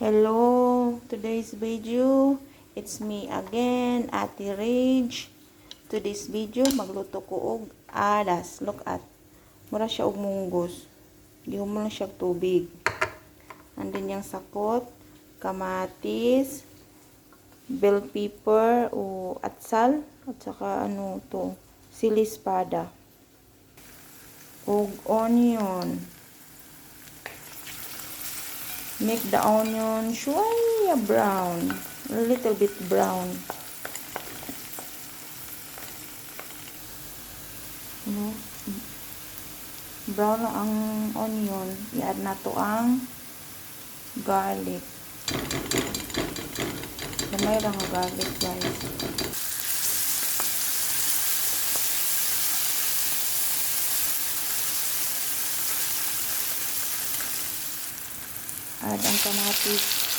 Hello, today's video, it's me again, Ate Rage. Today's video, magluto ko og adas. Look at, mura siya og munggos. Gihumon lang siya og tubig. Andun yung sakot, kamatis, bell pepper o atsal, at saka ano to, sili espada. Og onion. Make the onion shwaya brown. A little bit brown. No? Brown na ang onion. I-add na to ang garlic. Gamay lang ang garlic, guys. Add ang kamatis.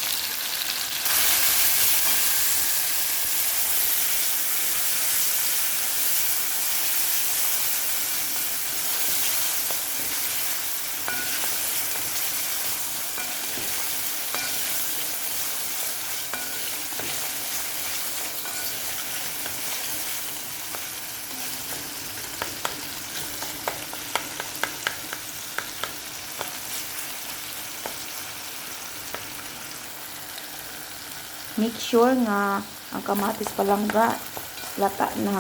Make sure nga ang kamatis palangga lata na.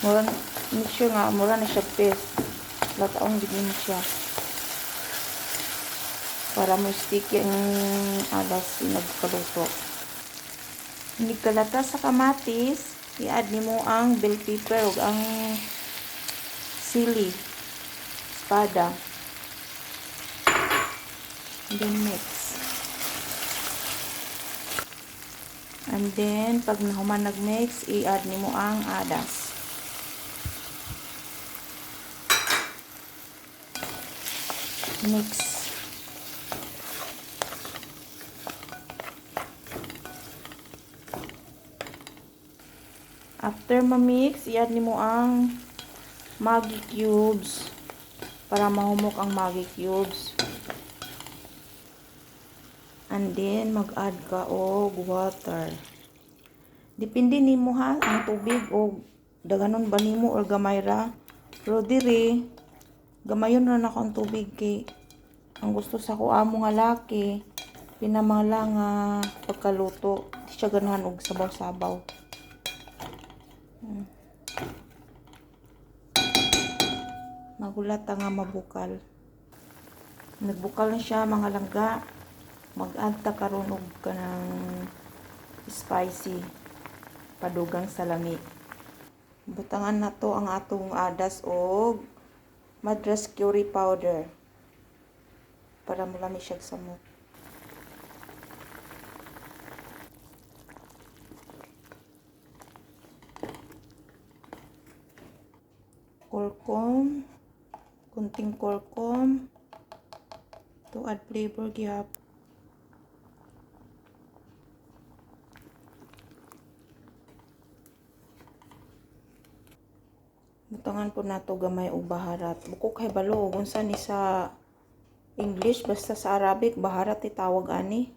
Mura, make sure nga mura na siya paste. Lataon gid mo siya. Para mo sticky ang adas nagkaluto. Hindi kalata sa kamatis, i-add nimo ang bell pepper ug ang sili espada. And then mix. And then, pag nahuman nag-mix, i-add nimo ang adas. Mix. After ma-mix, i-add nimo ang Maggi cubes para mahumok ang Maggi cubes. And then, mag-add ka og water. Depende nimo ha, ang tubig og daganon ba nimo or gamay ra. Pero diri, gamayon ra nako ang tubig kay ang gusto sa ko amo nga laki, pinamala nga pagkaluto. Di siya ganahan og sabaw-sabaw. Magulat nga mabukal. Nagbukal na siya, mga langga. Mag-add ta karon og kanang spicy padugang salami. Butangan na to ang atong adas og Madras curry powder para mulami siya samot. Kurkum, kunting kurkum to add flavor gihapon. Butangan po nato gamay og baharat. Buko kay balo unsa ni sa English, basta sa Arabic baharat itawag ani.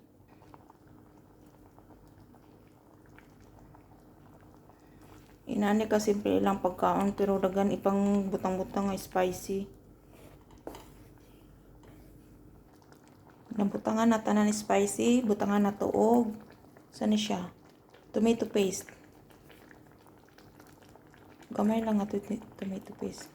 Inani ka simple lang pagkaon pero dagan ipang butang-butang nga spicy. Nabutangan na tanan spicy, butangan na to og sa ni siya? Tomato paste. Gamay lang ato tomato paste.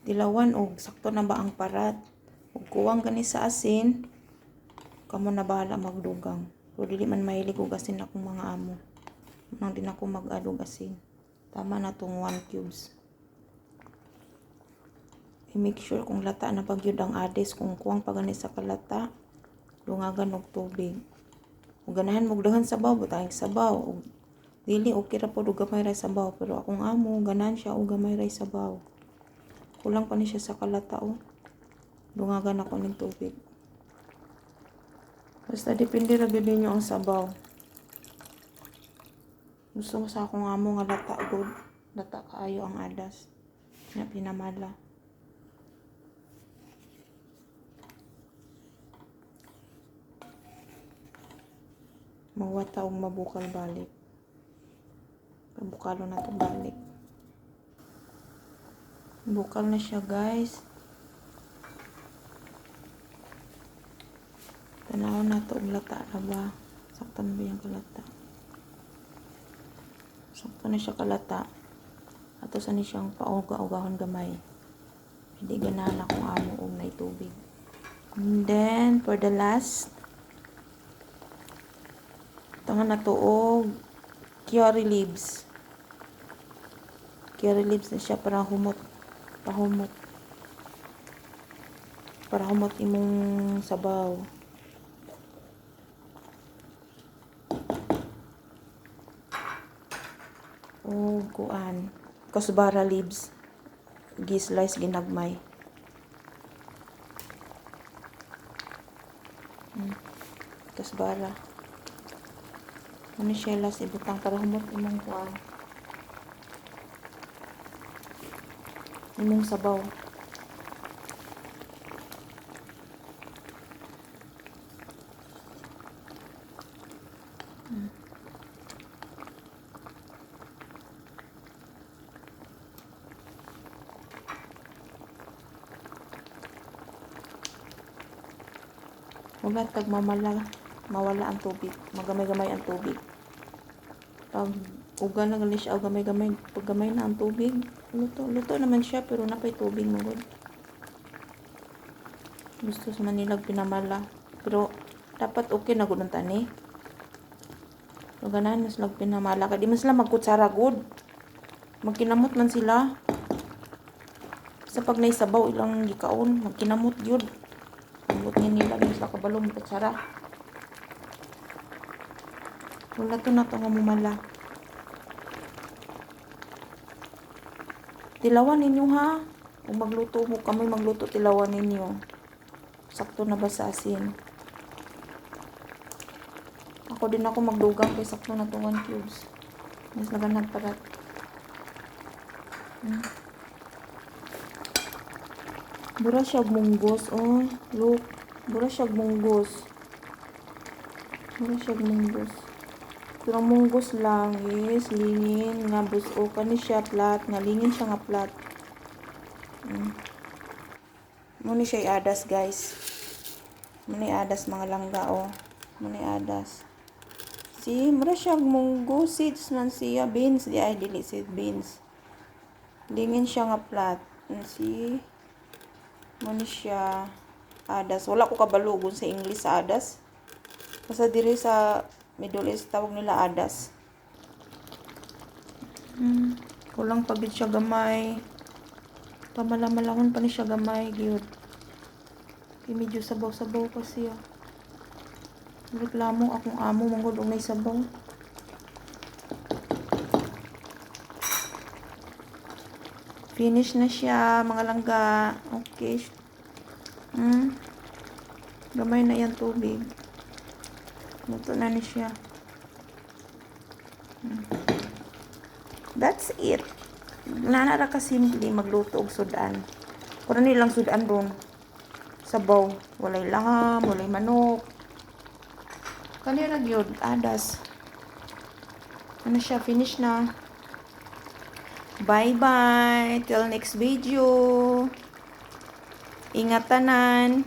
Dilawan og sakto na ba ang parat. Ug kuwang gani sa asin, kamo na bahala magdugang. Pero dili man mahilig og asin akong mga amo. Nang din ako mag-add og asin. Tama na tong 1 cubes. I-make sure kung lata na pagyud ang ades, kung kuwang pa gani sa kalata, dungagan og tubig. Ug ganahan mo daghan sabaw, butangig sabaw. Ug dili okay ra pod og gamay ra sabaw, pero akong amo ganahan siya og gamay ra sabaw. Kulang pa ni siya sa kalata oh. Dungagan ako ning tubig. Basta depende ra gyud ninyo ang sabaw. Gusto ko sa akong amo nga lata gud. Lata kaayo ang adas. Nga pinamala. Mawata og mabukal balik. Pabukalo na to balik. Bukal na siya, guys. Tanaw na to og lata na ba? Sakto na ba yung kalata? Sakto na siya kalata. Ato sa ni siyang pauga-ugahon gamay. Hindi ganahan akong amo og nay tubig. And then, for the last, tangan na to og curry leaves. Curry leaves na siya para humot. Pahumot. Para humot imong sabaw. O kuan. Kasbara leaves. Gi-slice ginagmay. Kasbara. Ano siya last ibutang para humot imong kuan. Imong sabaw. Wala tag mamala, mawala ang tubig, magamay-gamay ang tubig. Pag uga na gali siya, gamay-gamay, pag gamay na ang tubig, luto, luto naman siya pero napay tubig mo gud. Gusto sa Manila pinamala. Pero dapat okay na gud ang tani. Pero ganahan mas lag pinamala kay di man sila magkutsara gud. Magkinamot man sila. Sa pag naisabaw ilang gikaon, magkinamot gyud. Ambot ni nila di sila kabalo magkutsara. Wala to na to nga mumala. Tilawan ninyo ha. Kung magluto mo kami magluto, tilawan ninyo. Sakto na ba sa asin? Ako din ako magdugang kay sakto na to 1 cubes. Mas laganag parat. Bura siya og munggos. Oh, look. Bura siya og munggos. Bura siya og munggos. Pero ang munggos lang is lingin nga buso kani siya flat nga lingin siya nga flat. Muni siya adas, guys. Muni adas, mga langga, oh. Muni adas. Si mura siya munggo seeds man siya, beans di ay dili seed, beans. Lingin siya nga flat. Si muni siya adas. Wala ko kabalo sa English sa adas. Basta diri sa Middle East tawag nila adas. Kulang pa gid siya gamay. Pamalamalahon pa ni siya gamay gyud. Kay medyo sabaw-sabaw pa siya. Reklamo akong amo manggod og nay sabaw. Finish na siya, mga langga. Okay. Gamay na yan tubig. Luto na ni siya. That's it. Nana ra ka simple magluto og sudan. Kuno nilang sudan ron. Sabaw, walay laham, walay manok. Kani ra gyud adas. Ano siya, finish na. Bye-bye. Till next video. Ingat tanan.